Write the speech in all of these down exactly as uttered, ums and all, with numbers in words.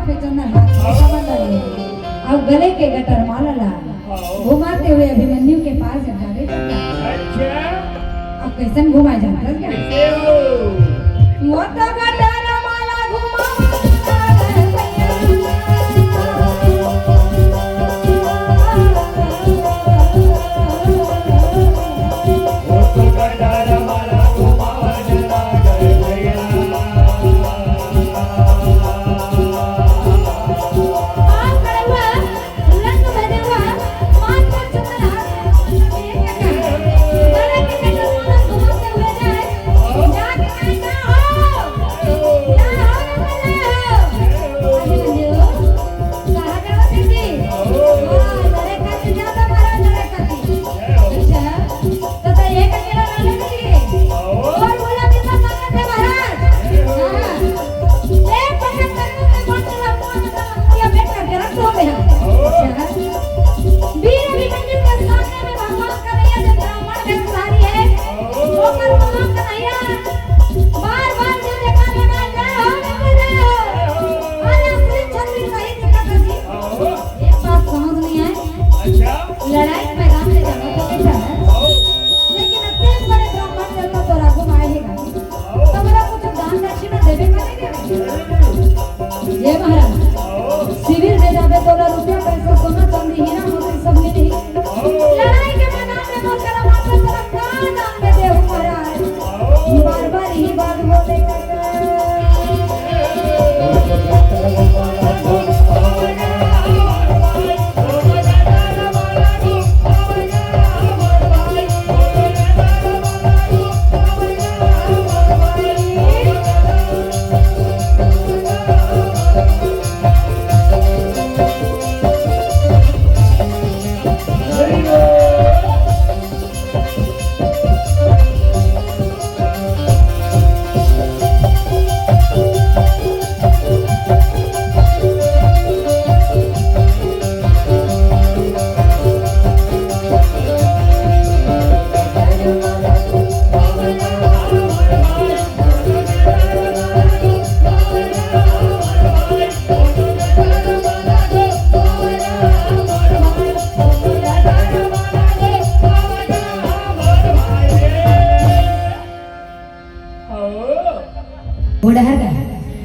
पे चंदन हाथ में कमंडल ले, अउ गले के गटर माला ला घुमाते हुए अभिमन्यु के पास जब जावे करता। अच्छा। अब कैसन घुमाए जानता है क्या? कैसे हो? वो तो गटर माला घुमावा भैया। एक बात समझ नहीं आए। अच्छा। लड़ाई के मैदान में जाना तो बेटा है, लेकिन अत्ते बड़े ब्राह्मण देवता तोर आगू म आए हे गा। तो मोला कुछ दान दक्षिणा देबे का नहीं देबे? ये महाराज, शिविर में जाबे तोला रुपया, पैसा, सोना, चांदी, हीरा, मोती सब मिलही। लड़ाई के मैदान में मोर करा माता तोला का दान में देहूं महाराज? बार बार यही बात बोले।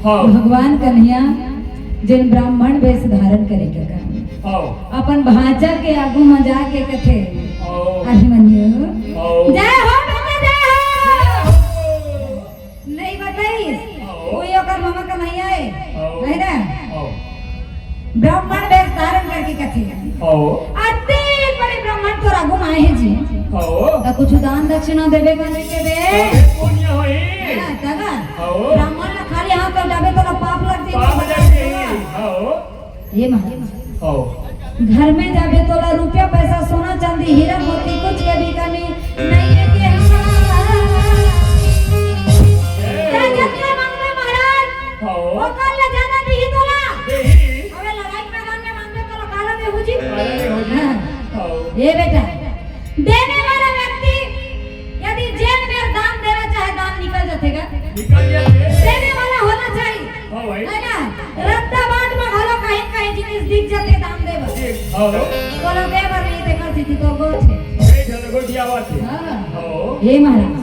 हाँ। भगवान कन्हैया जेन ब्राह्मण वेश धारण करे के कहा, हाँ। अपन भांचा के आगू म जाके कथे, हाँ। अभिमन्यु, हाँ। जय हो बेटा, जय हो। नहीं बताइस, हाँ। कोई ओकर ममा कन्हैया है, हाँ। है ना? हाँ। ब्राह्मण वेश धारण करके कथे। हाँ। अति बड़े ब्राह्मण तोर आगू म आए हे जी। हाँ। त कुछ दान दक्षिणा देबे का नहीं देबे? अरे पुण्य होई। हाँ, तब हाँ। ब्राह्मण ला खाली हाथ ले जाबे तोला पाप लग जाई। पाप लग जाई। हाँ। ये महाराज। हाँ। घर में जाबे तोला रुपया पैसा सोना चांदी हीरा मोती कुछ के भी कमी नहीं है के हम। ए। चाहे जितना मांगबे महाराज, हाँ। ओकर ले ज्यादा दिही तोला। देही। अबे लड़ाई मैदान में मांगबे तोला काला देहू जी। काला देहू जी। हाँ। हाँ। ये बेटा, देने वाला व्यक्ति यदि जेन बेर दान देवे चाहे दान निकल जाथे गा। निकल जाथे। देने वाला होना चाहिए। हाँ भाई। है ना? रद्दा बाट में घलो कहीं कहीं जिनिस दिख जाथे दान देवे। हाँ। बोलो दे बर नहीं देखा सीधी तो गोठ। नहीं, चलो गोठियावा थे। हाँ। हाँ। हे महाराज,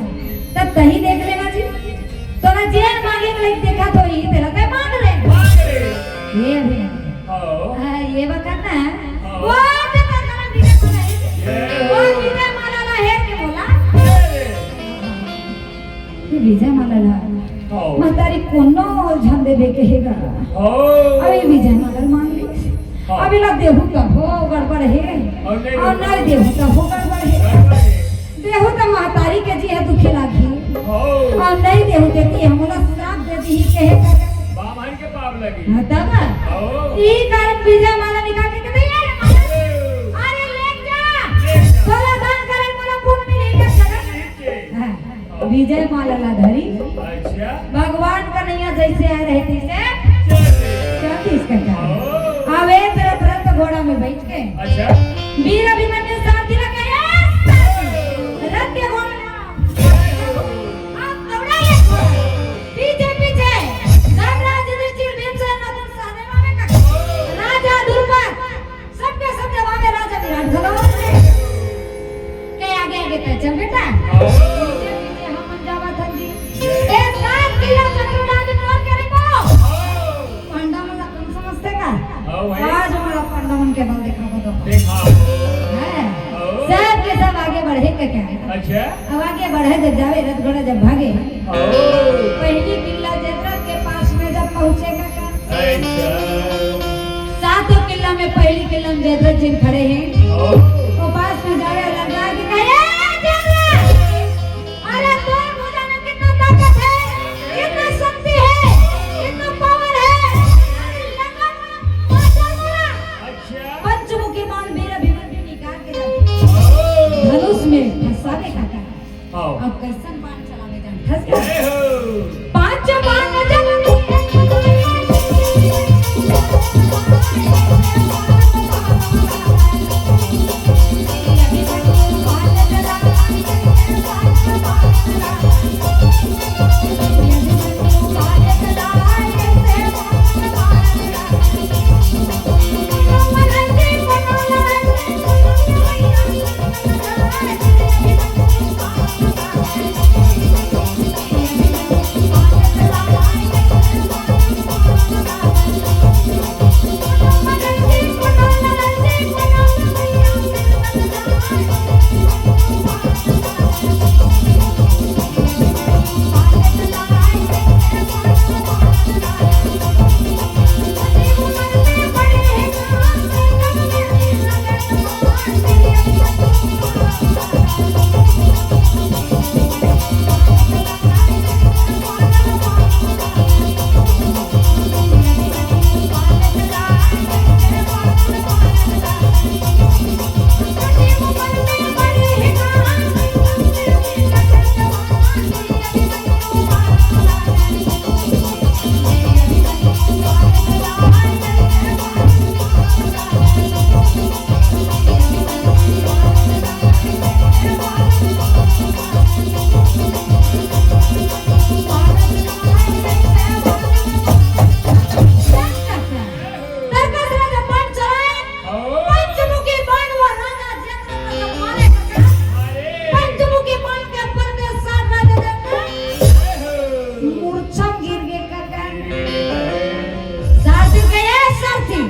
तब तही देख लेना जी। तोला जेन मांगे के लइक देखा तो ही तेला ते मांग ले। मांग ले। ये भी। हाँ। हाँ, ये बखत ना। हाँ। वो तो करम विजय माला है। ये। वो विजय माला ला हेर के बोला। ये। ये विजय माला ला। हाँ। महतारी कोनो झन देबे के हे गा। हाँ। अरे विजय माला मांग ले। हाँ। अब एला देहू तभो गड़बड़ हे। और नहीं और नहीं देहू तभो गड़बड़ हे। गड़बड़ हे। देहू त महतारी के जी ह दुखी लागही। हाँ। और नहीं देहू देती हमला श्राप दे दी के हे। बामन के पाप लगी। हाँ, तब? हाँ। ई कारण विजय माला निकाल के कहते, "ये रे माला, अरे ले जा। ले जा। तोला दान करे मोला पुण्य मिले, ले जा।" हाँ। विजय माला ला धरी। अच्छा। भगवान कन्हैया जैसे आए रहे तैसे चल दिस कका। ओ। आवे तरत रथ घोड़ा में बैठ के। अच्छा। वीर अभिमन्यु सारथी ला कहे, "रथ के घोड़ा ला। आप दौड़ाइए घोड़ा।" पीछे पीछे धर्मराज युधिष्ठिर भीमसेन नकुल सहदेव आवे। चल बेटा, हमन जावत हन जी। ए, सात किला चंद्रनाथ तोर करे को। पंडा मन ला कम समझते का? हाँ भाई। आज हमारा पंडा मन के बल दिखावा दो। दिखाओ। हैं? हाँ। सब के सब आगे बढ़े के क्या है? अच्छा। अब आगे बढ़े जब जावे, रथ घोड़ा जब भागे। हाँ। पहली किला जयद्रथ के पास में जब पहुँचेगा का? अच्छा। सातों किला में पहली किला में जयद्रथ जी खड़े हैं। हाँ। वो पास में जावे और लगा के कहे, "ए जयद्रथ, अरे तोर भुजा में कितना ताकत है, कितना शक्ति है, कितना पावर है, अरे लगा मार, मार, मार।" अच्छा। पंचमुखी बाण वीर अभिमन्यु निकाल के जब धनुष में फंसावे का था। हाँ। अब कैसन बाण चलावे जान, फंस गया। जय हो। पांच बाण जब पंचमुखी बाण वो राजा जयद्रथ मारे। पंचमुखी बाण के बल में साथ राजा जयद्रथ मूर्छा गिर गए काका। सारथी के, ए सारथी।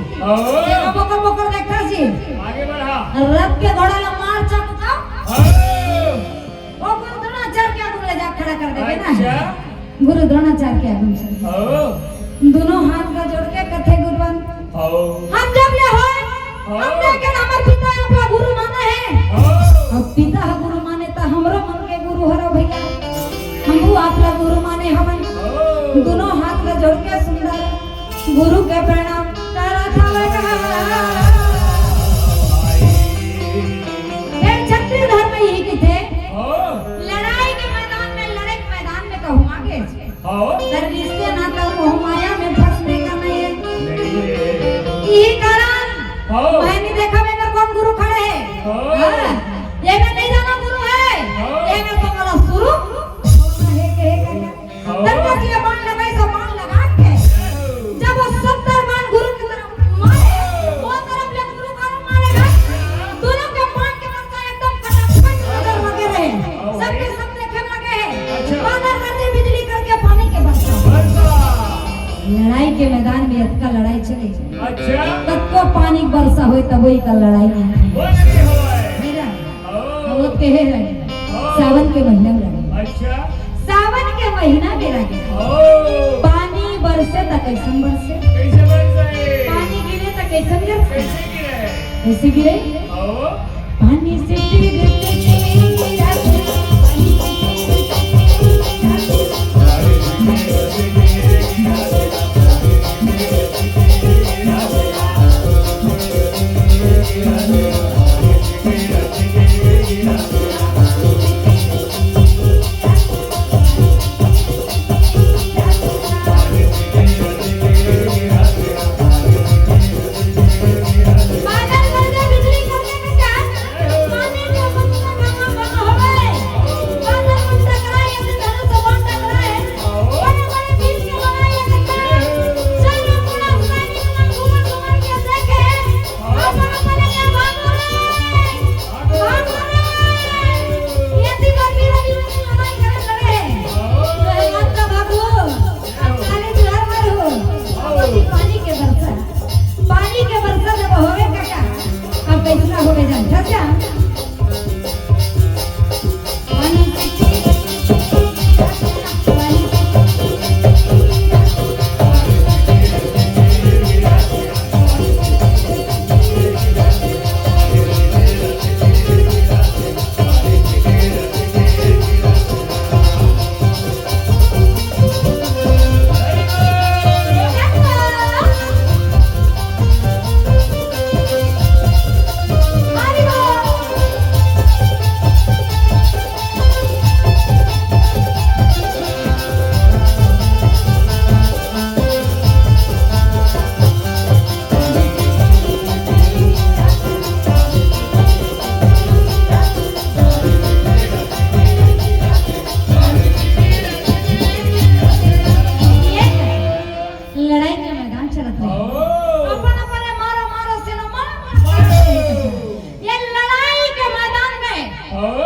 देखा, बोकर बोकर देखता जी। आगे बढ़ा। रथ के घोड़ा ला मार चाबुक। ओ गुरु द्रोणाचार्य के आगू ले जा खड़ा कर देबे ना। अच्छा। गुरु द्रोणाचार्य के आगू से। दोनों हाथ ला जोड़ के कथे गुरुवन। हम जब ले होय, हम लेकिन हमर पिता आपला गुरु माने हे। अब पिता ह गुरु माने त हमरो मन के गुरु हरो भैया। हमहू आपला गुरु माने हवन। दोनों हाथ ला जोड़ के सुंदर गुरु के प्रणाम करत हवे। फेर छत्तीसगढ़ में यही किथे, लड़ाई के मैदान में, लड़ाई के मैदान में कहूँ आगे। तर रिश्ते नाता मोह माया में फंसने का नहीं है। यही कारण मैं नहीं देखा मेरे कौन गुरु खड़े हैं। हाँ, ये मैं नहीं जाना गुरु है। ये मैं तो मेरा शुरू। तब बस ये बाण लगाई, सब बाण लगा के जब वो सत्तर बाण गुरु की तरफ मारे, वो तरफ ले गुरु का मारेगा। दोनों के बाण के बरसा एकदम फटाफट नजर लगे रहे। सबके सब देखे लगे हैं। बादल गरजे बिजली करके पानी के बरसा। लड़ाई के मैदान में अतका लड़ाई चले। अच्छा। तब को पानी बरसा होए तब वही का लड़ाई नहीं। मेरा हम लोग कहे रहे, सावन के महीना में रहे। अच्छा। सावन के महीना में रहे। पानी बरसे त कैसन बरसे? कैसे बरसे? पानी गिरे त कैसन गिरे? कैसे गिरे? कैसे गिरे? पानी से गिरे।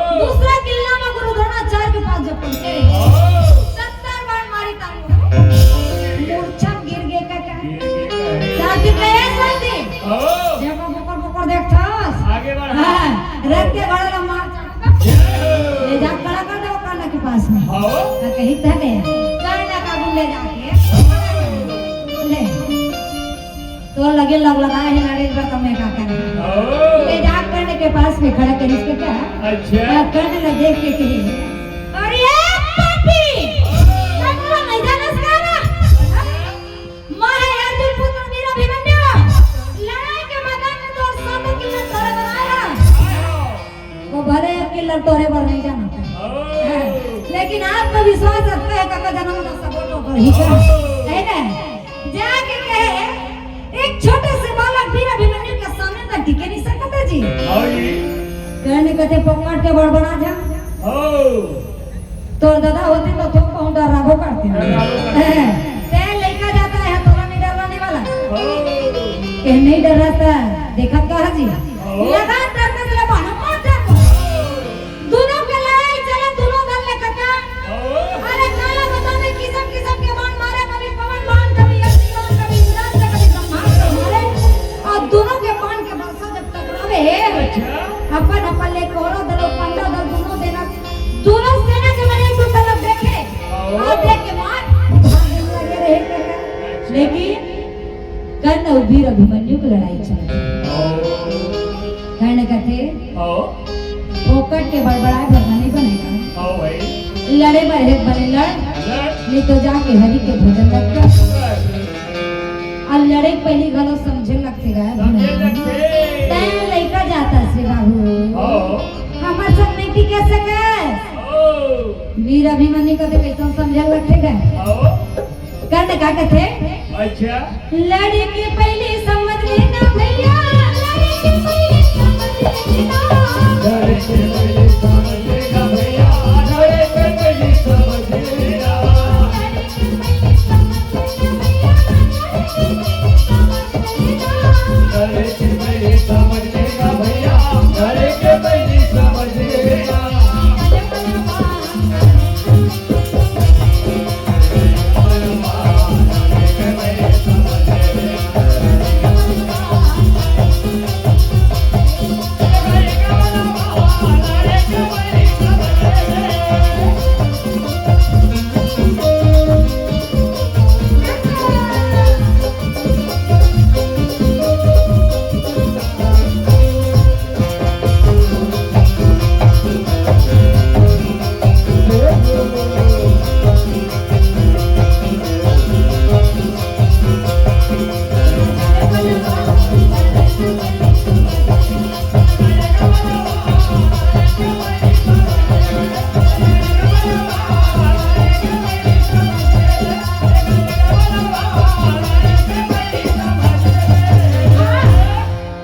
दूसरा किल्ला में गुरु द्रोणाचार्य के पास जब पहुंचे, सत्तर बाण मारी तांगो, मूर्छा गिर गए का क्या? शांति पे है, शांति। देखो, बोकर, बोकर देखथस। आगे बढ़। हाँ, रथ के घोड़ा ला मार चढ़ा। ले जा, खड़ा कर दे वो कर्ण के पास में। हाँ। तो कही था ने, कर्ण का गुण ले जाके। ले। तो लगे लग लगा है लड़े पर कम में का करे। ओ। ले जा कर्ण के पास में खड़ा करिस के क्या? अच्छा। और कर्ण ने देख के कही, "अरे ए पापी, कटरा मैदान से करा। मैं है अर्जुन पुत्र वीर अभिमन्यु। लड़ाई के मैदान में तो सातों की मैं तोरे बनाया।" वो भले एक किल्ला तोरे बर नहीं जाना था। ओ। हाँ, लेकिन आपका विश्वास रखता है, काका जन्म का सपोर्ट होकर ही कर। ओ। है ना? जाके कहे, "एक छोटे से बालक वीर अभिमन्यु के सामने तक टिके नहीं सकता जी।" हाँ जी। कर्ण कहते, "पकड़ के बड़बड़ा जा।" ओ। तोर दादा होती तो थोक बहुत डराबो करती। डराबो करती। हैं, ते लइका जाता है, तोला नहीं डराने वाला। ओ। ये नहीं डराता, देखा कहा जी? ओ। लगातार से चला बानो मार जाता। दोनों के लड़ाई चले, दोनों दल ले कका। ओ। अरे काला बताने किसम किसम के बाण मारे, कभी पवन बाण, कभी अग्नि बाण, कभी इंद्रास्त्र, कभी ब्रह्मास्त्र मारे। और दोनों के बाण के बरसा जब टकरावे, अच्छा। अपन अपन ले कोरो दलो, पंडा दल दोनों देना, दोनों सेना के मन एक दूसरे तरफ देखे। ओ। और देख के मार भागने लगे रहे कका। लेकिन कर्ण अउ वीर अभिमन्यु के लड़ाई चलत हे। ओ। कर्ण कथे, ओ। फोकट के बड़बड़ाए भगवान नहीं बनेगा। ओ भाई। लड़े बर हे बने लड़, लड़। नहीं तो जाके हरि के भजन मत कर। बस। अउ लड़े के पहिली घलो समझे लगथे गा। समझे लगथे। तैं लइका जात हस बाबू। ओ। हमर संग नहीं टिके सके। ओ। वीर अभिमन्यु कथे कइसन समझे लगथे गा। ओ। कर्ण का कथे? अच्छा। लड़े के पहिली समझ लेना भैया, लड़े के पहिली समझ लेना। लड़े के पहिली समझ लेना भैया, लड़े के पहिली समझ लेना। लड़े के पहिली समझ लेना भैया, लड़े के पहिली समझ लेना। लड़े के पहिली समझ लेना।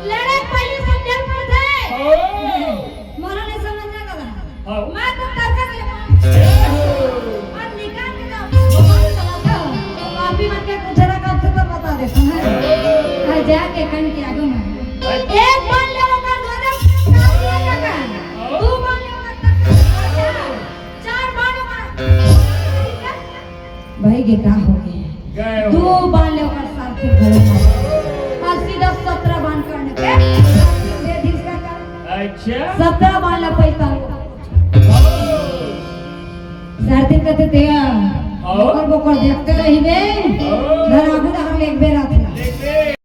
लड़े पहिली समझे पड़थे। ओ। मोला नहीं समझना दादा। हाँ। मैं तो तर्क से लेता हूँ। ए हो। और निकाल के जाओ। आप ही मन के कुछ ना काम से तो बता देता हूँ। आ जाके कन के आगे में। अच्छा। एक बाण ले ओकर द्वारा काट दिया जाता है। हाँ। दो बाण ले ओकर तक, चार बाण ओकर। भाई के का हो गए? गए हो। दो बाण ले ओकर सारथी घलो मार। और सीधा सत्रह बाण करने के दे दिस का। अच्छा। सत्रह बाण ला पैसा। सारथी कहते थे, आओ। बोकर बोकर देखते रहिबे। आओ। घर आगू ना हम एक बेर आथे। एक बेर।